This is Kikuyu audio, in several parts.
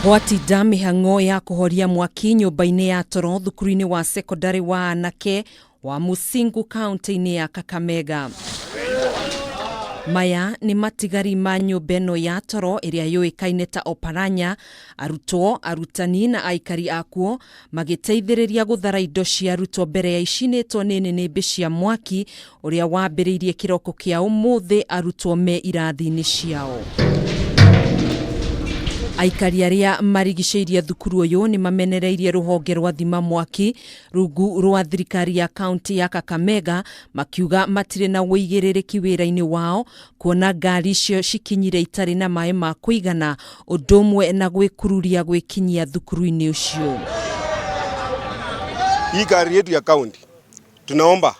Gwatinda mĩhang'o ya kũhoria mwaki nyũmba-inĩ ya toro thukuru-inĩ wa sekondarĩ wa anake wa Musingu kaunti-inĩ ya Kakamega. Maya nĩ matigari ma nyũmba ĩno ya toro ĩrĩa yũĩkaine ta Oparanya, arutwo, arutani na aikari akuo magĩteithĩrĩria gũthara indo cia arutwo mbere ya icinĩtwo nĩ nĩnĩmbĩ cia mwaki ũrĩa wambĩrĩirie kĩroko kĩa ũmũthĩ arutwo me irathi-inĩ ciao. Aikari arĩa marigicĩirie thukuru ũyũ nĩ mamenereirie rũhonge rwa thima mwaki rungu rwa thirikari ya kaunti ya Kakamega makiuga matirĩ na ũigĩrĩrĩki wĩra-inĩ wao kuona ngari icio cikinyire itarĩ na maĩ ma kũigana ũndũ ũmwe na gwĩkururia gwĩkinyia thukuru-inĩ ũcio. Hii gari yetu ya kaunti tunaomba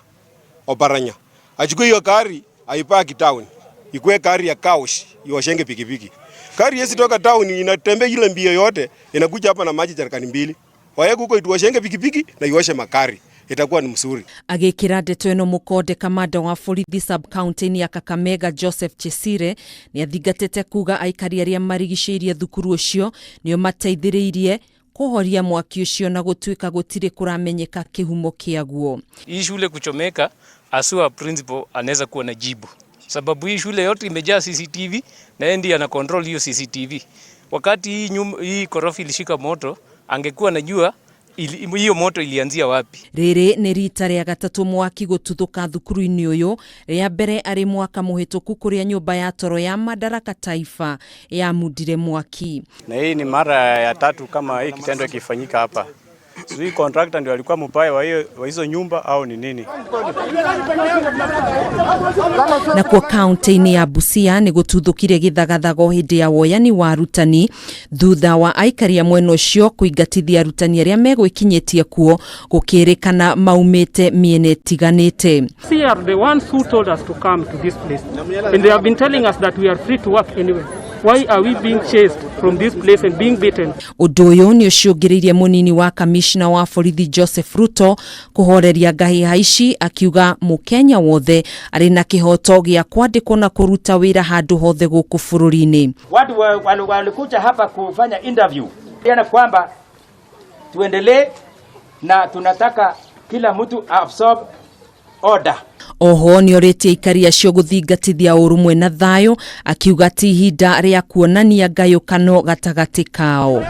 Oparanya achukue hiyo gari aipaki town, ikuwe gari ya carwash ioshenge pikipiki. Gari yesi toka town inatembea ile mbio yote inakuja hapa na maji jerikani mbili, waeke huko ituoshenge pikipiki na ioshe magari, itakuwa ni mzuri. Agĩkĩra ndeto ĩno mũkonde, kamanda wa borithi sub county ya Kakamega Joseph Chesire nĩ athingatĩte kuga aikari arĩa marigicĩirie thukuru ũcio nĩo mateithĩrĩirie kũhoria mwaki ũcio na gũtuĩka gũtirĩ kũramenyeka kĩhumo kĩaguo. Hii shule kuchomeka, asua principal anaweza kuwa na jibu, sababu hii shule yote imejaa CCTV na yeye ndiye ana control hiyo CCTV. Wakati hii nyumba, hii korofi ilishika moto, angekuwa anajua hiyo moto ilianzia wapi. Rĩrĩ nĩ rita rĩa gatatũ mwaki gũtuthũka thukuru-inĩ ũyũ, rĩa mbere arĩ mwaka mũhĩtũku kũrĩa nyũmba ya toro ya Madaraka Taifa yamundire mwaki. Na hii ni mara ya tatu kama hii kitendo ikifanyika hapa. Sijui contractor ndio alikuwa mbaya wa hiyo wa hizo nyumba au ni nini. Nakuo kaunti-inĩ ya Busia nĩ gũtuthũkire gĩthagathago hĩndĩ ya woyani wa arutani thutha wa aikari a mwena ũcio kũingatithia arutani arĩa megwĩkinyĩtie kuo gũkĩrĩkana maumĩte mĩena ĩtiganĩte. See are the ones who told us to come to this place. And they have been telling us that we are free to work anywhere. Why are we being chased from this place and being beaten? Ũndũ ũyũ nĩ ũcũngĩrĩirie mũnini wa kamishna wa borithi Joseph Ruto kũhoreria ngahĩha ici akiuga mũkenya wothe arĩ na kĩhoto gĩa kwandĩkwo na kũruta wĩra handũ hothe gũkũ bũrũri-inĩ. Watu walikuja hapa kufanya interview yana kwamba tuendelee na tunataka kila mtu absorb order. Oho nĩ orĩtie aikari acio gũthingatithia ũrũmwe na thayũ akiuga ti ihinda rĩa kuonania ngayũkano gatagatĩ kao.